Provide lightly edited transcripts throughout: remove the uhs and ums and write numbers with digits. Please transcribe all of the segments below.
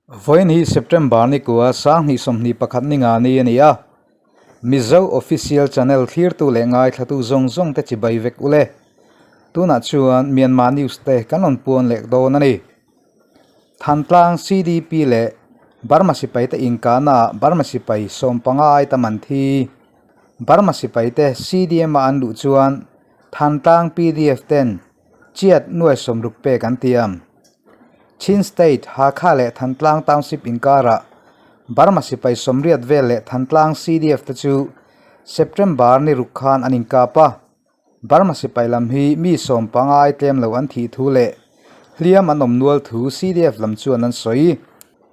Vawiin hi September ni kua 2021 ni nga ni a ni a, Mizo Official Channel thlirtu leh ngaithlatu zawng zawng te chibai vek ule. Tunah chuan Myanmar News te kan rawn puan leh dawn a ni. Thantlang CDP leh Burma sipai te inkahnaah Burma sipai sawmpanga ai tam an thi. Burma sipai te CDM a an luh chuan Thantlang pdf ten Chiat nuai sawmruk pek an tiam. Chin State, Hakha leh Thantlang Township inkarah Burma sipai sawmriat vel leh Thantlang CDF te chu September ni ruk khan an inkap a. Burma sipai lam hi mi sawm pangai tlem lo an thih thu leh hliam an awm nual thu CDF lam chuan an sawi.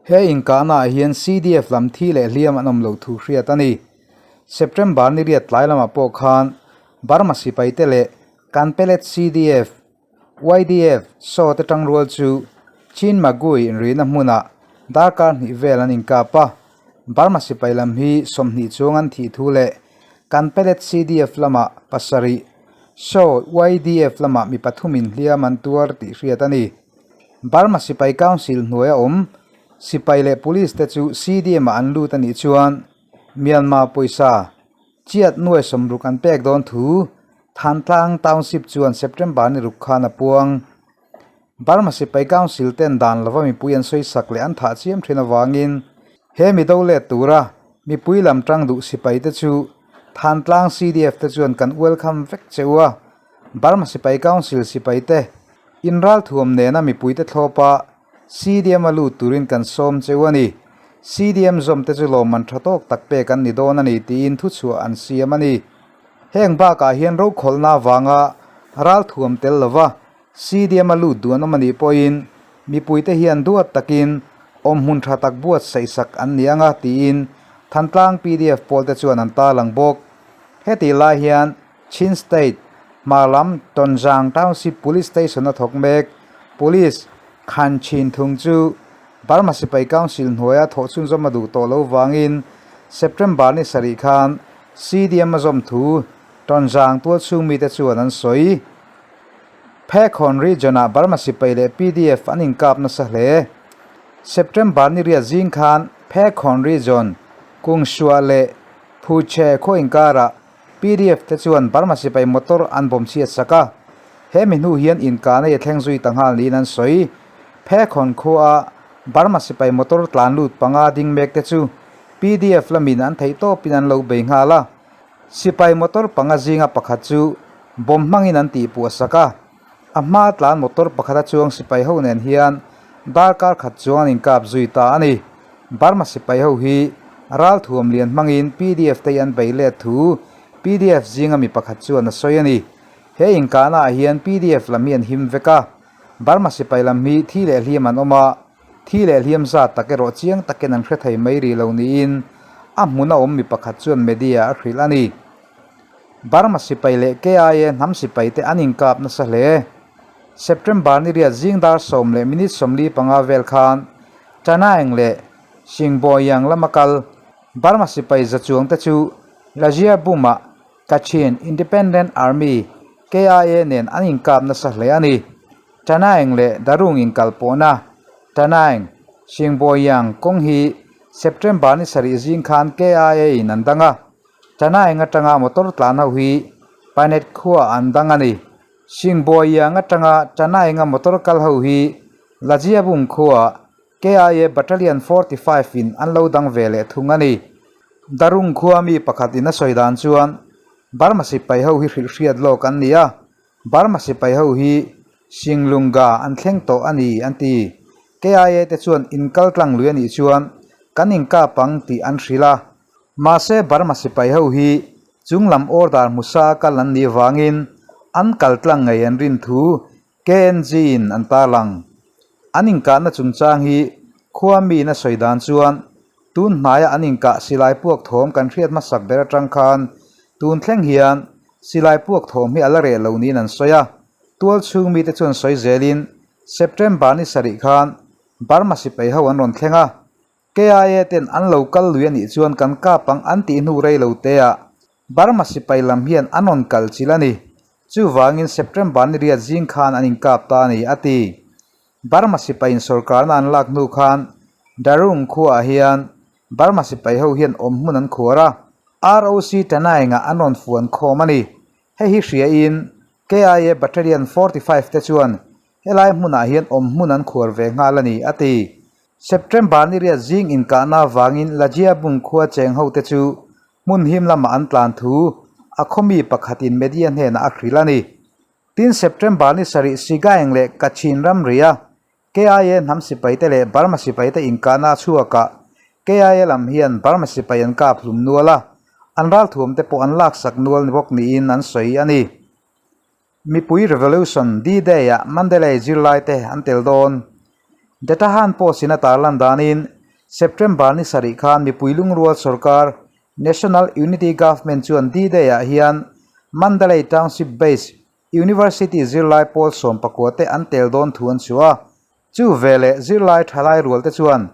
He inkahnaah hian CDF lam thi leh hliam an awm loh thu hriat a ni. September ni riat tlai lamah pawh khan Burma sipaite leh Kanpelet CDF, YDF, saw te tangrual chu Chin Magui inrihna hmunah darkar hnih vel an inkap a, Burma sipai lam hi 20 chuang an thih thu leh Kanpelet CDF lamah pasarih, saw YDF lamah mi pathumin hliam an tuar tih hriat a ni. Burma sipai council hnuaia awm sipai leh police te chu CDM-ah an lut a nih chuan Myanmar pawisa Chiat nuai sawmruk an pek dawn thu Thantlang Township chuan September ni ruk khan a puang. Burma sipai Council ten dan lova mipui an sawi sak leh an thah chiam thin avangin he mi do let tura mipui lam tang duh sipai te chu Thantlang CDF te chuan kan welcome vek che u a, Burma sipai Council sipai te inralthuam nena mipui te thlawpa CDM a lut turin kan sawm cheu a ni. CDM zawm te chu lawmman tha tawk tak pek an ni dawn a ni tiin thuchhuah an siam a ni. Heng bakah hian rokhawlhna avanga ralthuam tel lova CDM a lut duh an awm a nih pawhin mipuite hian duat takin awmhmun tha tak buatsaihsak an ni ang a tiin Thantlang pdf pawlte chuan an tarlang bawk. Hetih lai hian Chin State, hmar lam Tonzang Township Police Station a thawk mek. Police Khan Chin thung chu Burma Sipai Council hnuaia thawh chhunzawm a duh tawh lo vangin September ni sarih khan CDM a zawm thu Tonzang tualchhung mite chuan an sawi. Phekhawn region-ah Burma Sipai leh PDF an inkap nasa hle. September ni riat zing khan Phekhawn region Kungsuah leh Phuche khaw inkarah PDF te chuan Burma sipai motor an bawm chhiat sak a, he mi hnu hian inkahna i a thleng zui ta nghal niin an sawi. Phekhawn khua Burma sipai motor tlan lut panga ding mek te chu PDF lamin an theih tawpin an lo bei nghal a, sipai motor panga zinga pakhat chu bawm hmangin an tihpuah sak a, a hma tlan motor pakhata chuang sipai ho nen hian darkar khat chuang an inkap zui ta a ni. Burma sipai ho hi ralthuam lian hmangin PDF te hi an bei let thu PDF zinga mi pakhat chuan a sawi a ni. He inkahnaah hian PDF lam hi an him vek a, Burma sipai lam hi thi leh hliam an awm a, thi leh hliam zat tak erawh chiang takin an hre thei mai rih lo niin a hmuna awm mi pakhat chuan media a hrilh a ni. Burma sipai leh KIA hnam sipai te an inkap nasa hle. September ni riat zing dar sawm leh minute 45 vel khan Chanaeng leh Singbawiang lama kal Burma sipai za chuang te chu Lajia Bum-ah Kachin Independent Army, KIA, nen an inkap nasa hle a ni. Chanaeng leh Darung inkal pawhna Chanaeng, Singbawiang kawng hi September ni sarih zing khan KIA in an dang a. Chanaeng atanga motor tlan ho hi Panet khua an dang a ni. Singbawiang atanga Chanaenga motor kal ho hi Lajiabung khuaah KIA Battalion 45 in an lo dang ve leh thung a ni. Darung khua mi pakhat in a sawi dan chuan Burma sipai ho hi hrilh hriat lawk an ni a, Burma sipai ho hi Singlunga an thleng tawh a ni an ti. KIA te chuan inkal tlang lui a nih chuan kan inkap ang tih an hrilh a. Mahse Burma sipai ho hi chunglam order hmusa kal an nih vangin an kal tlang ngei an rin thu KNG in an tarlang. An inkahna chungchang hi khua miin a sawi dan chuan tun hnaia an inkah silai puak thawm kan hriat hmasak ber atang khan tun thleng hian silai puak thawm hi a la reh lo niin an sawi a. Tual chhung mite chuan sawi zelin September ni sarih khan Burma sipai ho an rawn thleng a, KIA ten an lo kal lui a nih chuan kan kap ang an tih hnu rei lo te ah Burma sipai lam hian an rawn kal chilh a ni. Chuvangin September ni riat zing khan an inkap ta a ni, a ti. Burma sipaiin sorkarna an lak hnu khan Darung khuaah hian Burma sipai ho hian awm hmun an khuar a, ROC Tanaing-ah an rawn fuan khawm a ni. Hei hi hriain KIA Battalion 45 te chuan helai hmunah hian awm hmun an khuar ve nghal a ni, a ti. September ni riat zing inkahna avangin Lajiabung khua cheng hote chu hmun him lamah an tlan thu a khawmi pakhatin media hnenah a hrilh a ni. Tin, September ni sarih Sigaeng leh Kachin ramria KIA hnam sipaite leh Burma sipaite inkahna a chhuakah KIA lam hian Burma sipai an kap hlum nual a, an ralthuamte pawh an laksak nual ni bawk niin an sawi a ni. Mipui Revolution D-Day-ah Mandalay zirlaite an tel dawn. Datahan post-in a tarlan danin September ni sarih khan mipui lungrual sorkar National Unity Government chuan D-Day-ah hian Mandalay Township Base University zirlai pawl sawmpakua te an tel dawn thu an chhuah a, chu veleh zirlai thalai rual te chuan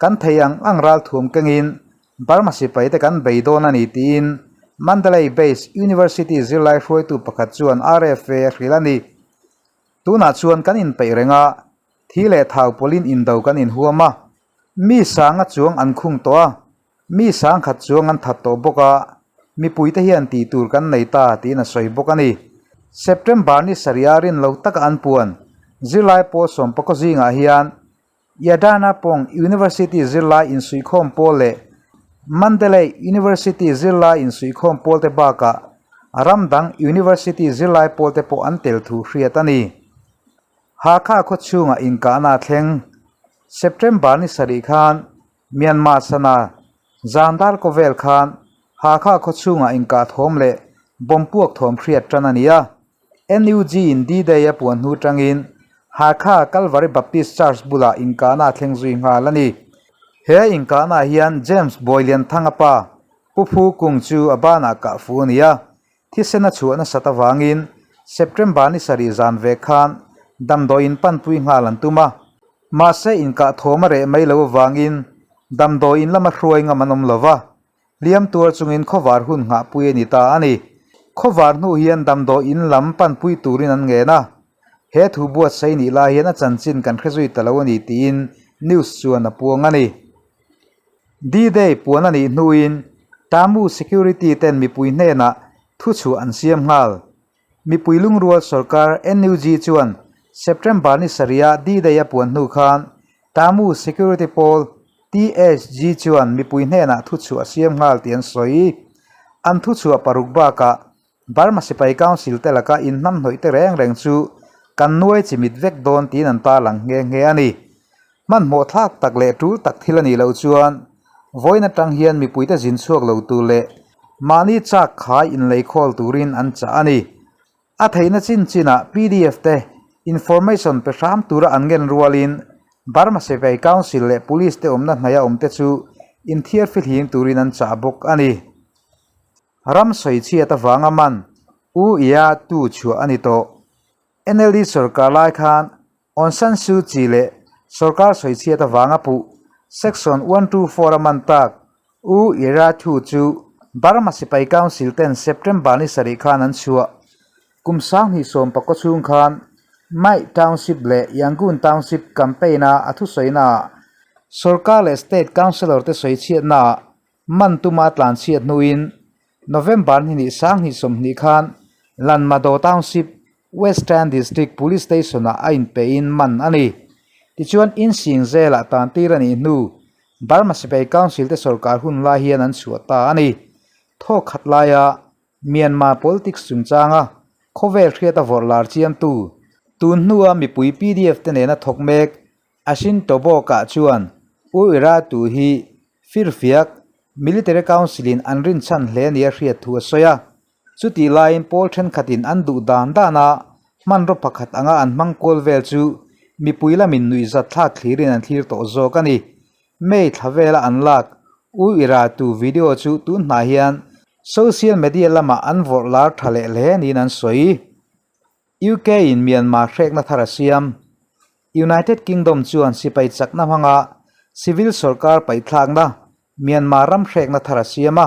kan thei ang ang ral thuam kengin Burma sipai te kan bei dawn a ni tiin Mandalay Base University zirlai hruaitu pakhat chuan RFA a hrilh a ni. Tunah chuan kan inpeih reng a, thi leh thau pawlhin indo kan inhuam a, mi sanga chuang an khung tawh a, Mi sangkhat chuang an that tawh bawk a, mipuite hian tih tur kan nei ta tiin a sawi bawk a ni. September ni sarih a rin lo taka an puan zirlai pawl sawmpakaw zingah hian Yadana Pong University zirlai insuihkhawm pawl leh Mandalay University zirlai insuihkhawm pawl te bakah ram dang University zirlai pawl te pawh an tel thu hriat a ni. Hakha khaw chhungah inkahna a thleng. September ni sarih khan Myanmar sana zan dar kawvel khan Hakha khaw chhungah inkah thawm leh bomb puak thawm hriat tan a ni a. NUG in D-Day a puan hnu tangin Hakha Calvary Baptist Church bulah inkahna a thleng zui nghal a ni. He inkahnaah hian James Bawilianthanga pa Pu Phu Kung chu a banah kah fu a ni a. Thisen a chhuah nasat avangin September ni sarih zan ve khan damdawiin panpui nghal an tum a. Mahse inkah thawm a reh mai lo avangin damdawiin lama hruai ngam an awm lo va, hliam tuar chungin khawvar hun nghahpui a ni ta a ni. Khawvar hnu hian damdawiin lam panpui turin an ngen a, he thu buatsaih nih lai hian a chanchin kan hre zui ta lo a ni tiin news chuan a puang a ni. D-Day puan a nih hnuin Tamu Security ten mipui hnenah thuchhuah an siam nghal. Mipui lungrual sorkar NUG chuan September ni sarih-a D-Day a puan hnu khan Tamu Security pawl TSG chuan mipui hnenah thuchhuah a siam nghal tih an sawi. An thuchhuah paruk bakah Burma Sipai Council te laka inhnamhnawih te reng reng chu kan nuai chimit vek dawn tiin an tarlang nghe nghe a ni. Hmanhmawh thlak tak leh tul tak thil a nih loh chuan vawiin atang hian mipuite zin chhuak lo tur leh mahni chak khai inleikhawl turin an chah a ni. A theihna chin chinah pdf te information pe hram tura an ngen rualin Burma Sipai Council leh Police te awmna hnaia awmte chu inthiar fihlim turin an chah bawk a ni. Ram sawichhiat avanga man U Ia Tu chhuah a ni tawh. NLD sorkar lai khan Aung San Suu Kyi leh sorkar sawichhiat avanga puh Section 124 a man tak U Ira Thu chu Burma Sipai Council ten September ni sarih khan an chhuah. Kum sanghnih sawm pakaw chhung khan Mai Township leh Yangon Township campaign-a a thusawinaah sorkar leh state councillor te sawichhiatnaah Man tuma tlanchhiat hnuin November ni hnih sanghnih 20 khan Lanmadaw Township, Western District Police Station-ah a inpehin man a ni. Tichuan insing zelah tantir a nih hnu Burma Sipai Council te sorkar hun lai hian an chhuah ta a ni. Thawk khat laia Myanmar politics chungchanga khawvel hriata vawrh lar chiamtu, tun hnua mipui pdf te nena thawk mek Ashin Tobawk-ah chuan U Iratu hi firfiak Military Council-in an rinchhan hle nia hriat thu a sawi a. Chutih laiin pawl thenkhatin an duh dan dana hmanraw pakhat anga an hmang kual vel chu mipui lamin nuihzat thlak thlirin an thlir tawh zawk a ni. May thla vela an lak U Iratu video chu tun hnah hian social media lamah an vawrh lar tha leh hle niin an sawi. UK-in Myanmar hrekna thar a siam. United Kingdom chuan sipai chakna hmanga civil sorkar paihthlakna Myanmar ram hrekna thar a siam a.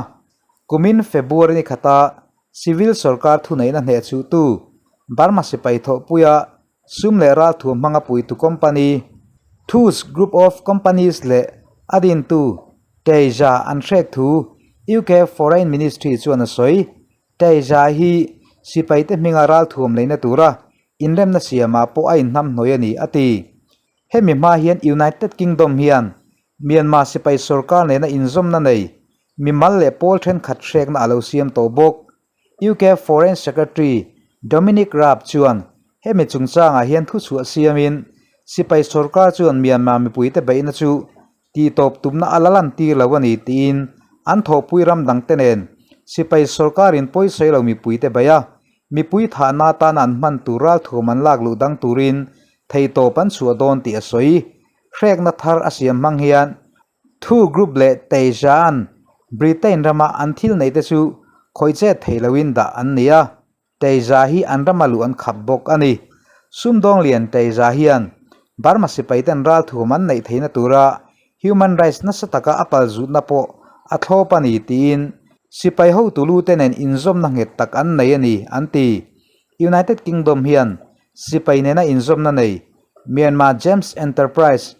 Kumin February ni khata civil sorkar thuneihna hnehchhuhtu Burma sipai thawhpuia sum leh ralthuam hmanga puitu company Thus Group of Companies leh. a dintu Tayza an hrek thu UK Foreign Ministry chuan a sawi. Tayza hi sipaite hminga ralthuam leina tura inremna siamah pawh a inhnamhnawih a ni, a ti. Hemi hma hian United Kingdom hian Myanmar sipai sorkar nena inzawmna nei mimal leh pawl thenkhat hrekna a lo siam tawh bawk. UK Foreign Secretary Dominic Raab chuan hemi chungchangah hian thuchhuah siamin sipai sorkar chuan Myanmar mipuite beihna chu tihtawp tumna a la lantir lo a ni tiin an thawhpui ram dangte nen sipai sorkarin pawisawi lo mipuite beih a, mipui thahna atana an hman tur ralthuam an lak luh dang turin theihtawp an chhuah dawn tih a sawi. Hrekna thar a siam hmang hian Thu Group leh Teija'n Britain rama an thil neihte chu khawih chet thei loin dah an ni a, Teija hi an rama luh an khap bawk a ni. Sumdawng lian Teija hian Burma sipaiten ralthuam an neih theihna tura human rights nasa taka a palzutna pawh a thlawp a ni tiin sipai hotu lute nen inzawmna nghet tak an nei a ni, an ti. United Kingdom hian sipai nena inzawmna nei Myanmar Gems Enterprise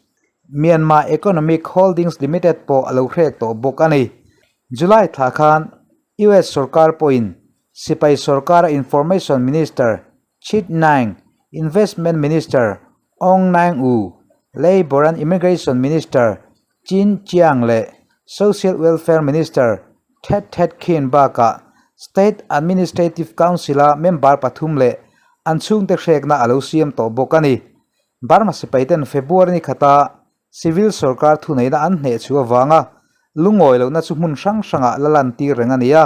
Myanmar Economic Holdings Limited pawh a lo hrek tawh bawk a ni. July thla khan US sorkar pawhin sipai sorkara Information Minister Chit Naing, Investment Minister Aung Naing Oo, Labour and Immigration Minister Chin Chiang leh Social Welfare Minister Thet Thet Khin bakah State Administrative Council-a member pathum leh an chhungte hrekna a lo siam tawh bawk a ni. Burma sipaiten February ni khata civil sorkar thuneihna an hneh chhuah avanga lungawi lohna chu hmun hrang hrangah la lantir reng a ni a.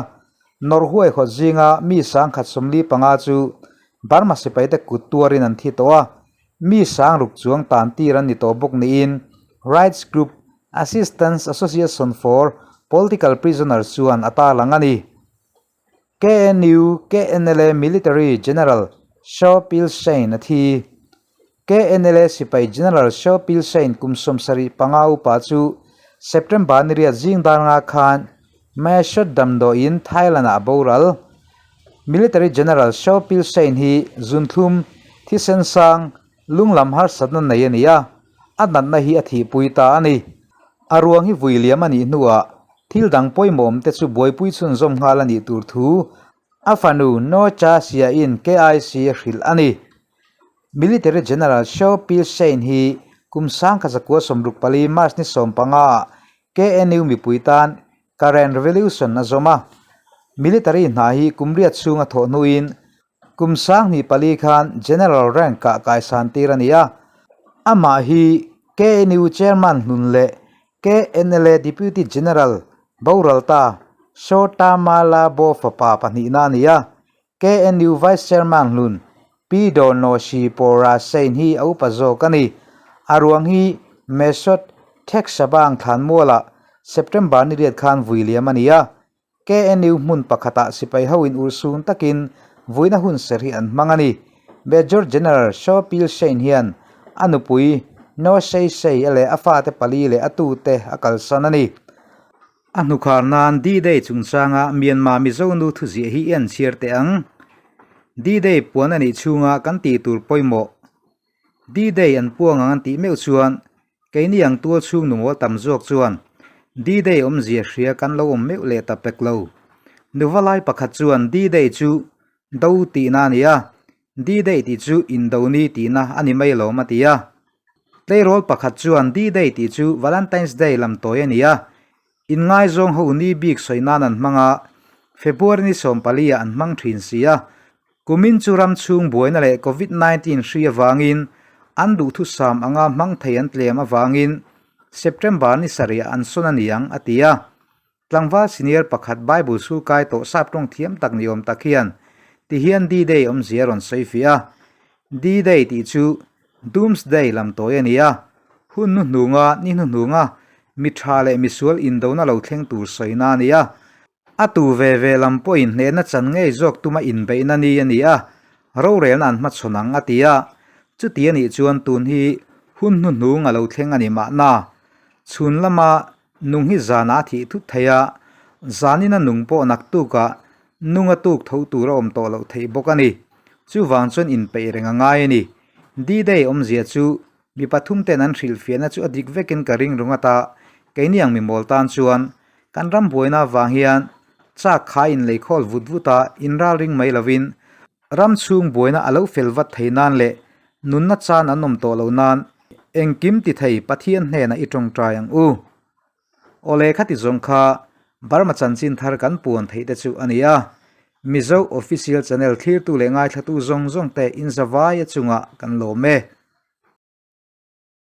Nawrhuai hawt zinga mi sangkhat 45 chu Burma sipaite kut tuarin an thi tawh a, mi sangruk chuang tan tir an ni tawh bawk niin rights group Assistance Association for Political Prisoners chuan a tarlang a ni. KNU KNLA Military General Shaw Pil Sein a thi. KNLA sipai General Shaw Pil Sein kum 75 upa chu September ni riat zing dar nga khan Mae Sot damdawiin Thailand-ah a boral. Military General Shaw Pil Sein hi zunthlum, thisen sang, lunglam harsatna nei a ni a, a natna hi a thihpui ta a ni. A ruang hi vui liam a nih hnuah Thil dang pawimawm te chu buaipui chhunzawm nghal a nih tur thu a fanu No Cha Sia-in KIC a hrilh a ni. Military General Shaw Pil Sein hi kum 1964 March ni 15 ah KNU mipui tan Karen Revolution a zawm a. Military hna hi kum riat chhung a thawh hnuin Kum 2004 khan General rank-ah kaisan tir a ni a, amah hi KNU Chairman hlun leh KNLA Deputy General Boralta Shota Bo fapa pahnihna a ni a, KNU Vice Chairman hlun Pi Donoshi Pora Sein hi a upa zawk a ni. A ruang hi Mesot Theksabang thlanmualah September ni riat khan vui liam a ni a, KNU hmun pakhatah sipai ho in urhsun takin vuina hun ser hi an hmang a ni. Major General Shaw Pil Sein hian a nupui No Sei Sei a leh a fate pali leh a tute a kalsan a ni. A hnukhar nan D-Day chungchanga Myanmar Mizo nu thuziah hi i an chhiar teh ang. D-Day puan a nih chhunga kan tih tur pawimawh. D-Day an puang ang an tih meuh chuan Keini ang tual chhung nungawl tam zawk chuan D-Day awmzia hria kan lo awm meuh leh ta pek lo. Nuva lai pakhat chuan D-Day chu do tihna a ni a, D-Day tih chu indo ni tihna a ni mai lawm a ti a. Tleirawl pakhat chuan D-Day tih chu Valentine's Day lam tawi a ni a, Inngaizawng ho ni bik sawi nan an hmang a, February ni 14 ah an hmang thin si a. Kumin chu ram chhung buaina leh Covid 19 hri avangin an duhthusam anga hmang thei an tlem avangin September ni sarih ah an sawn a ni ang, a ti a. Tlangval senior pakhat Bible sul kai tawh sap tawng thiam tak ni awm tak hian tihian D-Day awmzia a rawn sawi fiah a. D-Day tih chu Doomsday lam tawi a ni a, hun hnuhnunga ni hnuhnunga mi tha leh misual indona lo thleng tur sawina a ni a. A tu ve ve lam pawhin hnehna chan ngei zawk tuma inbeihna ni a ni a, rorelna an hmachhawn ang a ti a. Chuti a nih chuan tun hi hun hnuhnung a lo thleng a ni mahna. Chhun lama nung hi zanah a thih thut thei a, zanina nung pawh naktukah nunga tuk tho tur a awm tawh loh theih bawk a ni. Chuvang chuan inpeih reng a ngai a ni. D-Day awmzia chu mi pathum ten an hrilhfiahna chu a dik vekin ka ring rung ata. Keini ang mimawl tan chuan kan ram buaina avang hian chak kha inleikhawl vut vut a, inralring mai lovin ram chhung buaina a lo fel vat thei nan leh nunna chan an awm tawh loh nan engkim ti thei Pathian hnenah i tawngtai ang u. Awle khati zawng kha Burma chanchin thar kan puan theih te chu a ni a, Mizo Official Channel thlirtu leh ngaithlatu zawng zawng te inzavaia chungah kan lawm e.